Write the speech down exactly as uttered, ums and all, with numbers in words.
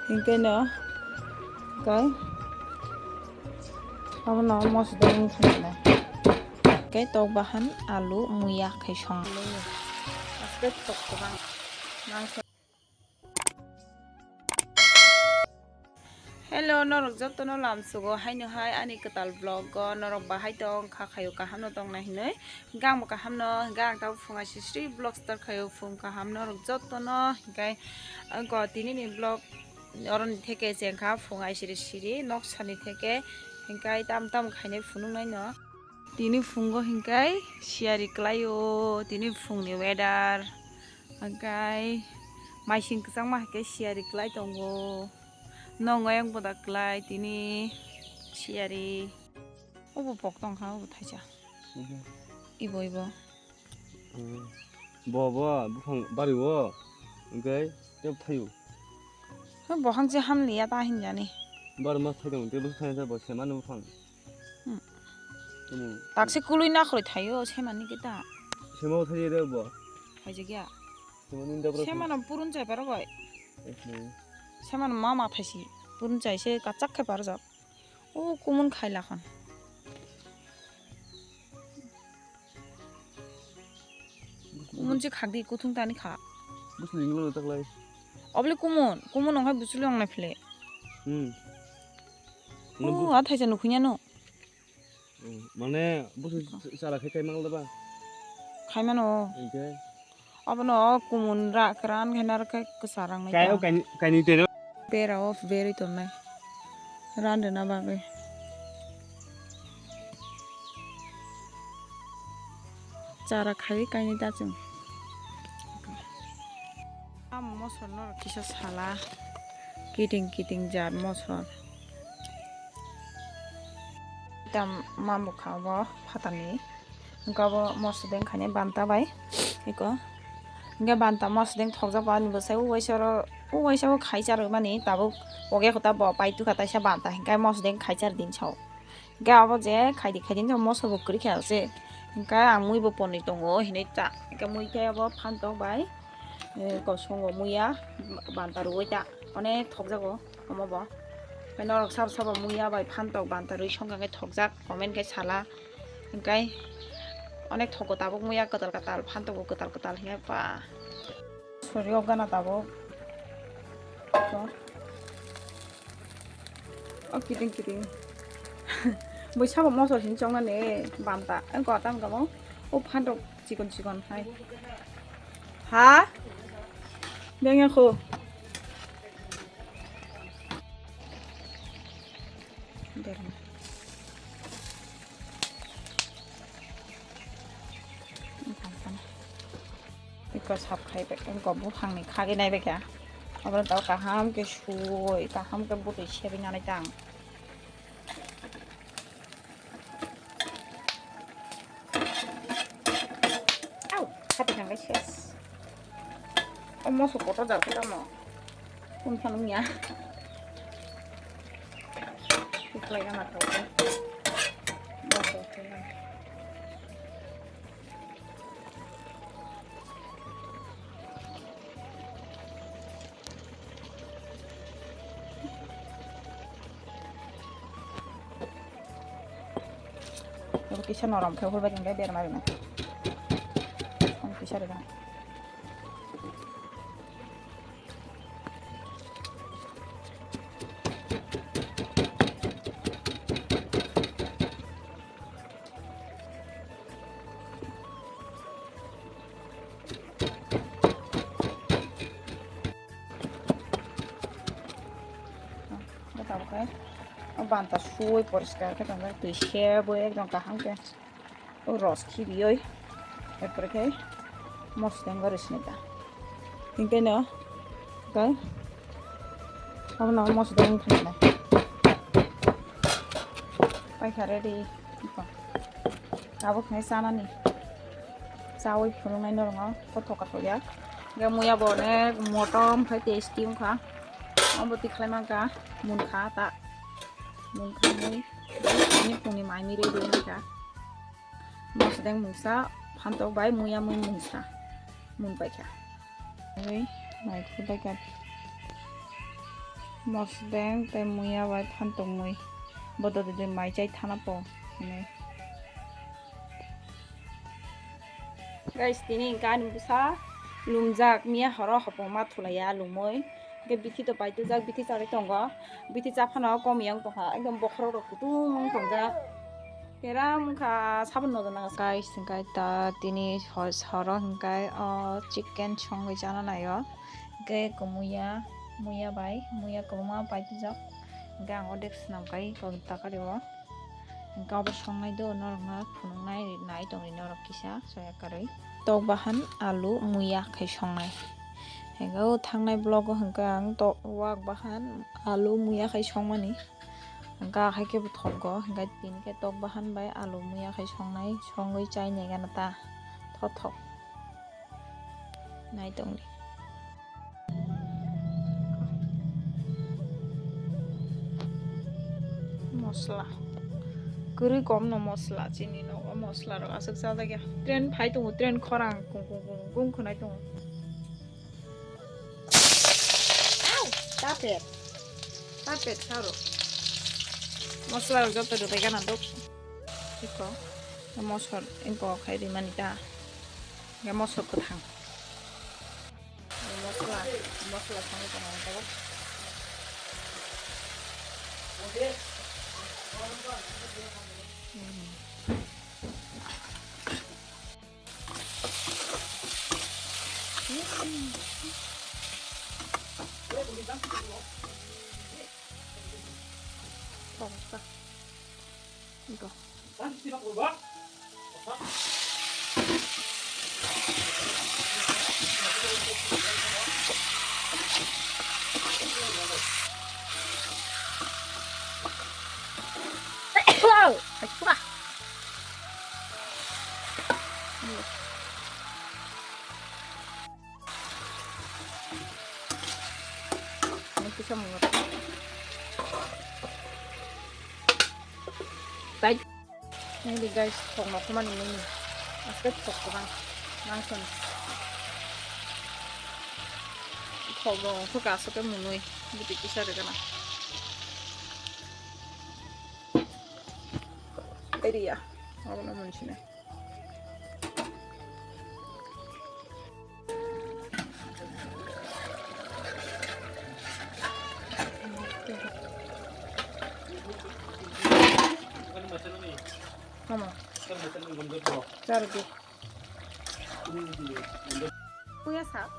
Hingke no, kai, abono mosodeng wng kha nai. Kai tok bahan alu muya khai song. Aske tok kwbang. Mangsa. Hello, norok jotono lamsugo haino hai ani kwtal vlog o norok bahai tong kha khayo kaham no tong nai hinoi. Hingke ang bo kaham no, hingke ang tabuk phungai sisri vlog start khayo phung kaham norok jotono. Hingke ang ko tini ni vlog oroni theke chengkha phung ai siri siri nok sani theke hingke tam tam khainai phunuk nai no. Tini phungo hingke siyari kwlaio, tini phungni weather hingke maising kwchangma hingke siyari kwlai tongo. Nongo yang boda kwlai tini siyari. Obo pok tong kha, obo thaisa. Mhm. Ibo, ibo. Mm. Bo, bo, buphang bari o. Hingke tei thaio. Hei, bohang je hamliya ta hinjani. Bar mas thai tong, tei bwswk thai bo sema no buphang. Hmm. Tini. Takse kului na khoroi thaio, sema ni kita. Sema o thai de bo. Hai je gya. Sema ni da bro. Sema no purun chai paro goi. Eh, ni. Sema no mama thaisi. Purun chai se kachak khe parjak. O kumun khai lakhon. Kumun se khakdi kuthung tani kha. Bwswk ni wnglo taklai. Obli kumun, kumun ongkhai bwswk le ong nai phile. Hmm. O, a thaisa nukhunya no. Hmm, mane bwswk chara khe kai mangal da ba? Khai mano. Hingke? Abono kumun ra kran khe narwk khe kwsa rang nai. Kai ta. O kaini, kaini teno. Bera o berwi tongnai. Ran rwna bagwi. Chara khai kaini ta chwng. Tamo mosor norok kisa sala. Kiting kiting jat mosor. Tam mamukha bo phatani. Hingke abo mosodeng khainai banta bai. Eko. Hingke banta mosodeng thokjak ba ni bwsai o waisa oro, o waisa o khai charwk mani tabuk poge kota bo pai tukha taisa banta hingke mosodeng khai char din sao. Hingke abo je khaidi khaidi wngkha moso bo kwrwi kha se. Hingke ang mui bo ponwi tongo hinui ta. Hingke mui khe abo phantok bai, eh, kosongo muya banta rwui ta. Onek thokjago omo bo. Hingke norok sabo sabo muya bai phantok banta rwui songkha khe thokjak comment khe sala. Hingke onek thogo tabuk muya kwtal kwtal phantok bo kwtal kwtal hingke pa. Sori o gana tabuk. O kiting kiting. Bui sabo moso sini chongnani banta. Ang kota ang kamo. O phantok chikon chikon hai. Ha? Bengya kho. Derma. Iko sap khai bai, iko buphang ni khagwi nai bai kha. Abo tao kaham khe suwi, kaham khe bwtwi sebi nani tang. Au, hati thang bai ses. O moso kotor jar khe tamo. Kun phano wngya. Kuklai gana thok. Moso khe. Abo kisa norom khe hurbai tongo berma rwna. Ang kisa rwgano. Tabuk khe o banta suwi poriskar khe tongo, twi sebwi ekdom kaham khe o ros khibiwi, erpore khe mosodeng gori sinita. Hinkhe no, khe abono mosodeng wngkha nai. Paikha ready. Tabuk khe chanani. Chawi phunuknai norokno kothok kothok ya. Hingke muya bo onek motom khai tasty wngkha. Omo twi khlai mankha, munkha ta. Munkha mui. Ani phungni mai mi ready wngkha. Mosodeng mungsa, phantok bai muya mui mungsa. Munpaikha. Oi, mai khe bai kha. Mosdeng tei muya bai phan tongmui. Bodo dede mai chai thana po hinwi. Guys, tini hwnkhe ani bwsa lumjak, miya horo hopong ma thulaiya lumui. Hwnkhe bithi to paitujak, bithi chari tongo. Bithi cha phano kom yang tongkha, ekdom bokhorok rok kutung wng tongjak. Keram wngkha, sabun no dana. Guys, hwnkhe ta tini hor-, horo hwnkhe o chicken songwi chana naio. Hwnkhe kumuya, muya bai, muya kwbangma paitujak. Hwnkhe ang odek swnam kai kok takario. Hwnkhe obo songnai do norokno phunuknai nai tongdi norok kisa soya karwi. Tok bahan alu muya khai songnai. Hwnkhe o thangnai vlog o hwnkhe ang tok wak bahan alu muya khai songmani. Hwnkhe akhai khe bwthokgo, hwnkhe tini khe tok bahan bai alu muya khai songnai, songwi chainai gana ta thothok. Nai tongdi. Mosla. Kwrwi kom no mosla, chini no o mosla rok aswk chajakya. Train phai tongo, train khorang kung kung kung kung khwnai tongo. Au! Tapet. Tapet saro. Mosla rok joto rwbai gana dok. Iko. Mosor iko khai rimani ta. Ga mosor kwthang. Mosla, mosla songwi tongmani tabuk. Ini bisa mengerti. Baik. Ini di guys, thok no kemana ini? Aske thok kurang. Langsung. Thok dong, thok asok ke munui. Ini bisa deh kena. Ini ya. Aku namun sini. Mama. Charo di. Kuya sa?